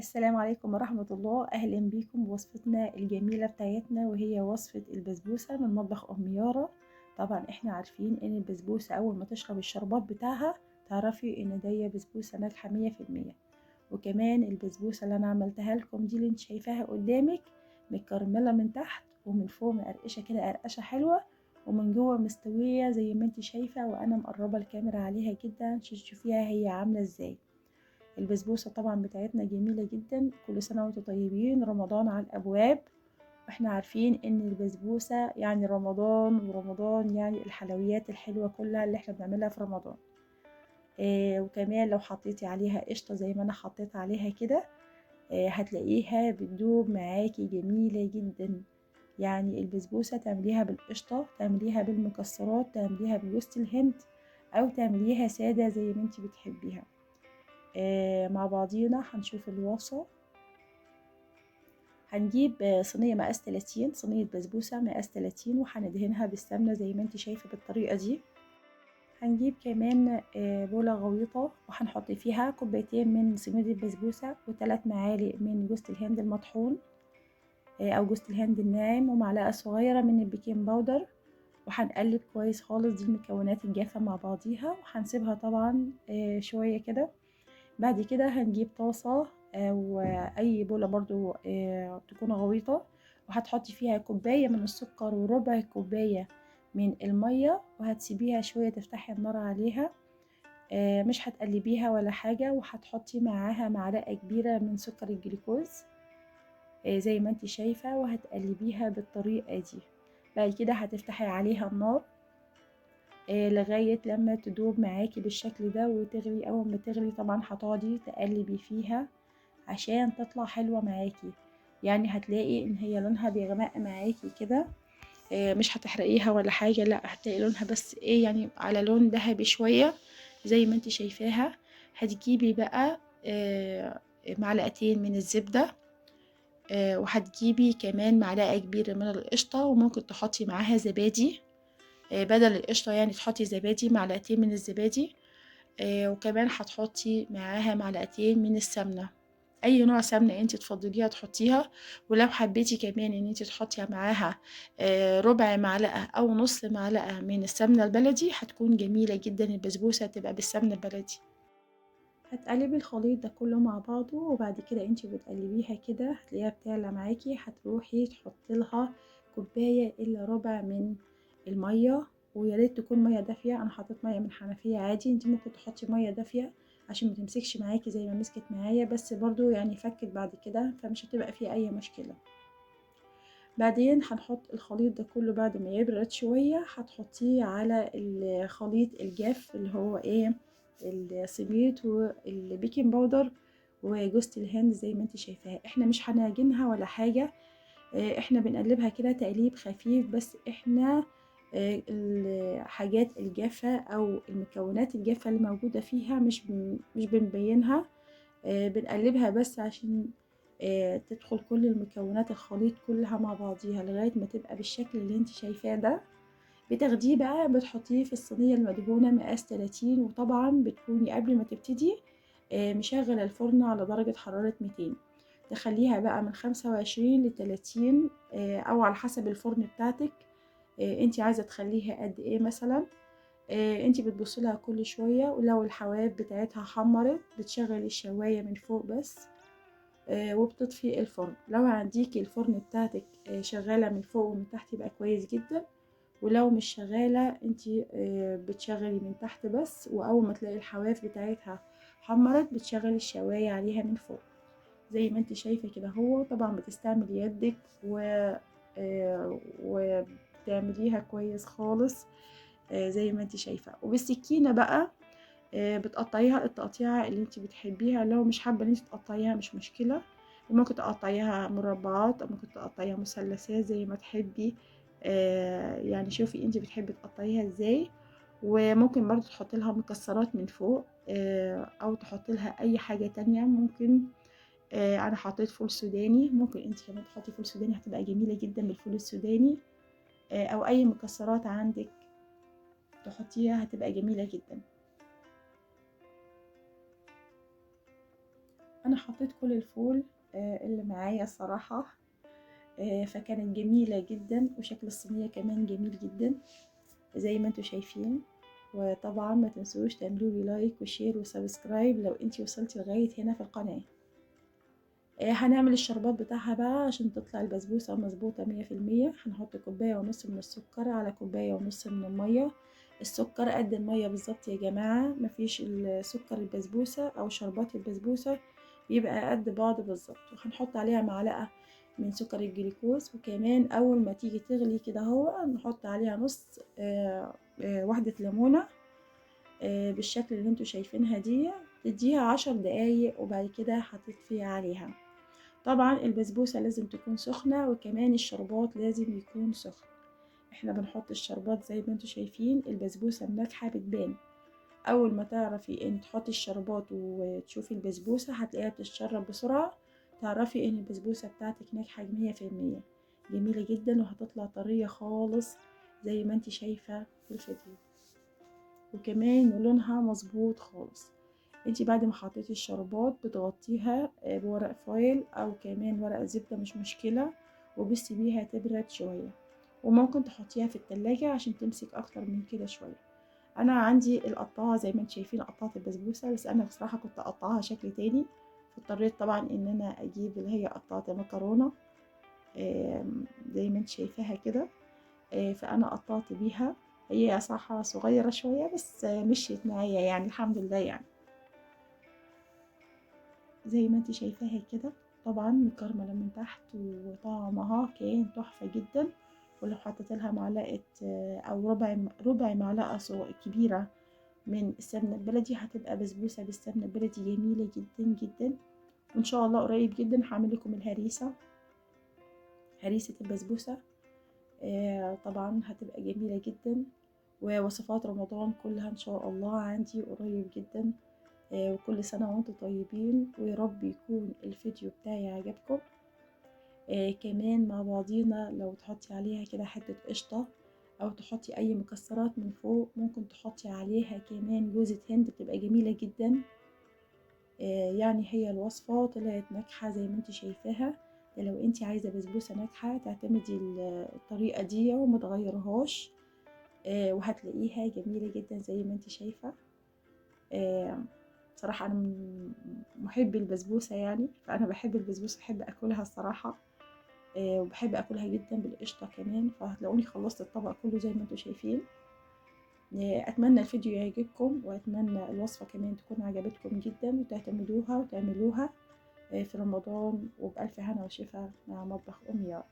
السلام عليكم ورحمة الله. أهلا بيكم بوصفتنا الجميلة بتاعتنا، وهي وصفة البسبوسة من مطبخ أم يارا. طبعا احنا عارفين ان البسبوسة اول ما تشرب الشربات بتاعها تعرفي ان دي بسبوسة ناجحة 100%. وكمان البسبوسة اللي انا عملتها لكم دي اللي انت شايفاها قدامك متكرملة من تحت ومن فوق مقرقشة كده قرقشة حلوة، ومن جوه مستوية زي ما انت شايفة، وانا مقربة الكاميرا عليها جدا عشان تشوفيها هي عاملة ازاي. البسبوسة طبعا بتاعتنا جميلة جدا. كل سنة وانتم طيبين، رمضان على الأبواب، واحنا عارفين ان البسبوسة يعني رمضان، ورمضان يعني الحلويات الحلوة كلها اللي احنا بنعملها في رمضان. وكمان لو حطيتي عليها قشطة زي ما انا حطيت عليها كده، هتلاقيها بتدوب معاكي جميلة جدا. يعني البسبوسة تعمليها بالقشطة، تعمليها بالمكسرات، تعمليها بجوز الهند، او تعمليها سادة زي ما انتي بتحبيها. مع بعضينا هنشوف الوصفة. هنجيب صينية مقاس 30، صينية بسبوسة مقاس 30، وهندهنها بالسمنة زي ما انت شايفة بالطريقة دي. هنجيب كمان بولة غويطة وهنحط فيها كوبايتين من سميد البسبوسة وثلاث معالق من جوز الهند المطحون او جوز الهند الناعم، ومعلقة صغيرة من ال baking powder، وهنقلب كويس خالص دي المكونات الجافة مع بعضيها، وهنسيبها طبعا شوية كده. بعد كده هنجيب طاسة او اي بولة برضو تكون غويطة، وهتحطي فيها كوباية من السكر وربع كوباية من المية، وهتسيبيها شوية تفتحي النار عليها، مش هتقلبيها ولا حاجة، وهتحطي معاها معلقة كبيرة من سكر الجلوكوز زي ما انت شايفة، وهتقلبيها بالطريقة دي. بعد كده هتفتحي عليها النار لغاية لما تدوب معاكي بالشكل ده وتغلي. اول ما تغلي طبعا هتقعدي تقلبي فيها عشان تطلع حلوة معاكي، يعني هتلاقي ان هي لونها بيغمق معاكي كده، مش هتحرقيها ولا حاجة، لا هتلاقي لونها بس ايه يعني على لون ذهبي شوية زي ما انت شايفاها. هتجيبي بقى معلقتين من الزبدة، وهتجيبي كمان معلقة كبيرة من القشطة، وممكن تحطي معاها زبادي بدل القشطة، يعني تحطي زبادي، معلقتين من الزبادي، وكمان هتحطي معاها معلقتين من السمنة، اي نوع سمنة انت تفضليها تحطيها. ولو حبيتي كمان ان انت تحطي معاها ربع معلقة او نص معلقة من السمنة البلدي هتكون جميلة جدا، البسبوسة تبقى بالسمنة البلدي. هتقلبي الخليط ده كله مع بعضه، وبعد كده انت بتقلبيها كده هتلاقيها بتعلى معاكي. هتروحي تحطي لها كوباية الا ربع من المية، ويا ريت تكون مية دافيه، انا حطيت مية من حنفية عادي، انت ممكن تحطي مية دافيه عشان ما تمسكش معاكي زي ما مسكت معايا، بس برضو يعني فكت بعد كده فمش هتبقى فيها اي مشكلة. بعدين هنحط الخليط ده كله بعد ما يبرد شوية هتحطيه على الخليط الجاف اللي هو ايه السميد وال baking powder وجوزة الهند زي ما انت شايفاها. احنا مش هنعجنها ولا حاجة، احنا بنقلبها كده تقليب خفيف، بس احنا الحاجات الجافة او المكونات الجافة اللي موجودة فيها مش بنبينها، بنقلبها بس عشان تدخل كل المكونات الخليط كلها مع بعضيها لغاية ما تبقى بالشكل اللي انت شايفاه ده. بتاخديه بقى بتحطيه في الصينية المدهونة مقاس 30، وطبعا بتكوني قبل ما تبتدي مشغلة الفرن على درجة حرارة 200، تخليها بقى من 25 ل 30 او على حسب الفرن بتاعتك انتي عايزة تخليها قد ايه. مثلا انتي بتبصي لها كل شوية، ولو الحواف بتاعتها حمرت بتشغلي الشواية من فوق بس، وبتطفي الفرن. لو عنديكي الفرن بتاعتك شغالة من فوق ومن تحت يبقى كويس جدا، ولو مش شغالة انتي بتشغلي من تحت بس، واول ما تلاقي الحواف بتاعتها حمرت بتشغلي الشواية عليها من فوق زي ما انتي شايفة كده. هو طبعا بتستعملي يدك و تعمليها كويس خالص زي ما انت شايفه. وبالسكينه بقى بتقطعيها التقطيعه اللي انت بتحبيها، لو مش حابة ان انت تقطعيها مش مشكلة، ممكن تقطعيها مربعات او ممكن تقطعيها مثلثات زي ما تحبي، يعني شوفي انت بتحبي تقطعيها ازاي. وممكن برضو تحطي لها مكسرات من فوق، او تحطي لها اي حاجة تانية. ممكن انا حطيت فول سوداني، ممكن انت كمان تحطي فول سوداني، هتبقى جميلة جدا بالفول السوداني، او اي مكسرات عندك تحطيها هتبقى جميلة جدا. انا حطيت كل الفول اللي معايا الصراحة، فكانت جميلة جدا، وشكل الصينية كمان جميل جدا زي ما انتم شايفين. وطبعا ما تنسوش تعملوا لي like و share و subscribe لو انتي وصلتي لغاية هنا في القناة. هنعمل الشربات بتاعها بقى عشان تطلع البسبوسة مظبوطة 100%. هنحط 1.5 كوباية من السكر على 1.5 كوباية من المية. السكر قد المية بالظبط يا جماعة، مفيش السكر البسبوسة او شربات البسبوسة بيبقى قد بعض بالظبط. وهنحط عليها معلقة من سكر الجليكوز، وكمان اول ما تيجي تغلي كده اهو نحط عليها نص واحدة ليمونة بالشكل اللي انتوا شايفينها دي. تديها 10 دقايق وبعد كده هتطفي عليها. طبعا البسبوسة لازم تكون سخنة، وكمان الشربات لازم يكون سخن. احنا بنحط الشربات زي ما انتوا شايفين، البسبوسة الناجحة بتبان اول ما تعرفي ان تحطي الشربات وتشوفي البسبوسة هتلاقيها بتتشرب بسرعة، تعرفي ان البسبوسة بتاعتك ناجحة 100%، جميلة جدا وهتطلع طرية خالص زي ما انت شايفة في الفيديو، وكمان لونها مظبوط خالص. انت بعد ما حطيتي الشربات بتغطيها بورق فويل او كمان ورق زبدة، مش مشكلة، وبتسيبيها تبرد شوية، وممكن تحطيها في التلاجة عشان تمسك اكتر من كده شوية. انا عندي القطاعة زي ما انتم شايفين قطعت البسبوسة، بس انا بصراحة كنت اقطعها شكل تاني، فاضطريت طبعا ان انا اجيب اللي هي قطعة مكرونة زي ما انت شايفاها كده، فانا قطعت بيها. هي صح صغيرة شوية بس مشيت معايا يعني الحمد لله، يعني زي ما انت شايفاها كده. طبعا مكرملة من تحت وطعمها كان تحفة جدا. ولو حطيت لها معلقة او ربع معلقة كبيرة من السمنة البلدي هتبقى بسبوسة بالسمنة البلدي جميلة جدا جدا. وان شاء الله قريب جدا هعمل لكم الهريسة، هريسة البسبوسة، طبعا هتبقى جميلة جدا. ووصفات رمضان كلها ان شاء الله عندي قريب جدا. وكل سنة وانتم طيبين، ويا رب يكون الفيديو بتاعي عجبكم. كمان مع بعضينا لو تحطي عليها كده حتة قشطة او تحطي اي مكسرات من فوق، ممكن تحطي عليها كمان جوزة هند، بتبقى جميلة جدا. يعني هي الوصفة طلعت ناجحة زي ما انت شايفاها. ده لو انت عايزة بسبوسة ناجحة تعتمدي الطريقة دي وما تغيرهاش، وهتلاقيها جميلة جدا زي ما انت شايفة. صراحة انا من محب البسبوسة يعني، فانا بحب البسبوسة، بحب اكلها الصراحة، وبحب اكلها جدا بالقشطة كمان. فهتلاقوني خلصت الطبق كله زي ما انتم شايفين. اتمنى الفيديو يعجبكم، واتمنى الوصفة كمان تكون عجبتكم جدا وتعتمدوها وتعملوها في رمضان، وبألف هنا وشفا مع مطبخ أم يارا.